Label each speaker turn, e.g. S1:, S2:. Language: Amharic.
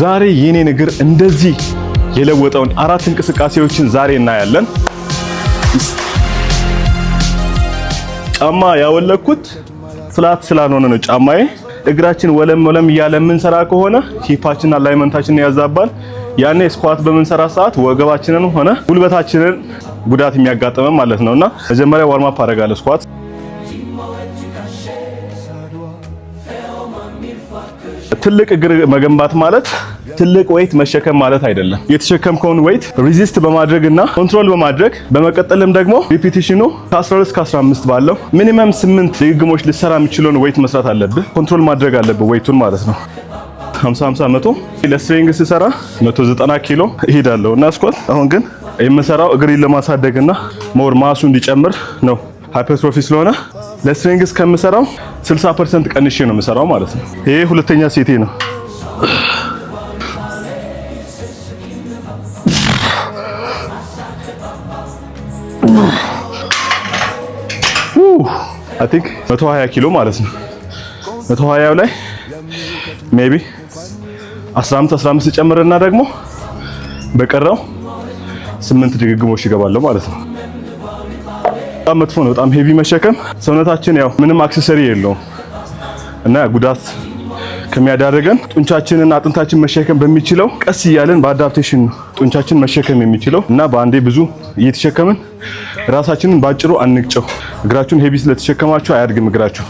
S1: ዛሬ የኔን እግር እንደዚህ የለወጠውን አራት እንቅስቃሴዎችን ዛሬ እናያለን። ጫማ ያወለኩት flat ስላልሆነ ነው ጫማዬ። እግራችን ወለም ወለም እያለ የምንሰራ ከሆነ hip ኣችንን alignment ኣችንን ያዛባል። ያኔ squat በምንሰራ ሰዓት ወገባችንን ሆነ ጉልበታችንን ጉዳት የሚያጋጥመን ማለት ነውና መጀመሪያ warm up አደርጋለሁ squat። ትልቅ እግር መገንባት ማለት ትልቅ weight መሸከም ማለት አይደለም። የተሸከምከውን weight resist በማድረግ እና control በማድረግ፣ በመቀጠልም ደግሞ repetition ኑ ከ12 እስከ 15 ባለው minimum 8 ድግግሞች ልሰራ የሚችለውን weight መስራት አለብህ። Control ማድረግ አለብህ weight ኡን ማለት ነው። 50 50 100 ለ strength ስሰራ 190 ኪሎ እሄዳለሁ እና squat አሁን ግን የምሰራው እግሬን ለማሳደግ እና more mass ኡ እንዲጨምር ነው። Hypertrophy ስለሆነ ለ strength ከምሰራው 60% ቀንሼ ነው የምሰራው ማለት ነው። ይሄ ሁለተኛ set ኤ ነው። I think 120 ኪሎ ማለት ነው። 120 ላይ maybe 15 15 ጨምርና ደግሞ በቀረው 8 ድግግሞሽ ይገባለሁ ማለት ነው። በጣም መጥፎ ነው። በጣም heavy መሸከም ሰውነታችን ያው ምንም accessory የለውም እና ጉዳት ከሚያዳርገን ጡንቻችንን አጥንታችን መሸከም በሚችለው ቀስ እያለን በ adaptation ነው ጡንቻችን መሸከም የሚችለው እና በአንዴ ብዙ እየተሸከምን ራሳችንን ባጭሩ አንግጨው። እግራችሁን heavy ስለተሸከማችሁ አያድግም እግራችሁ።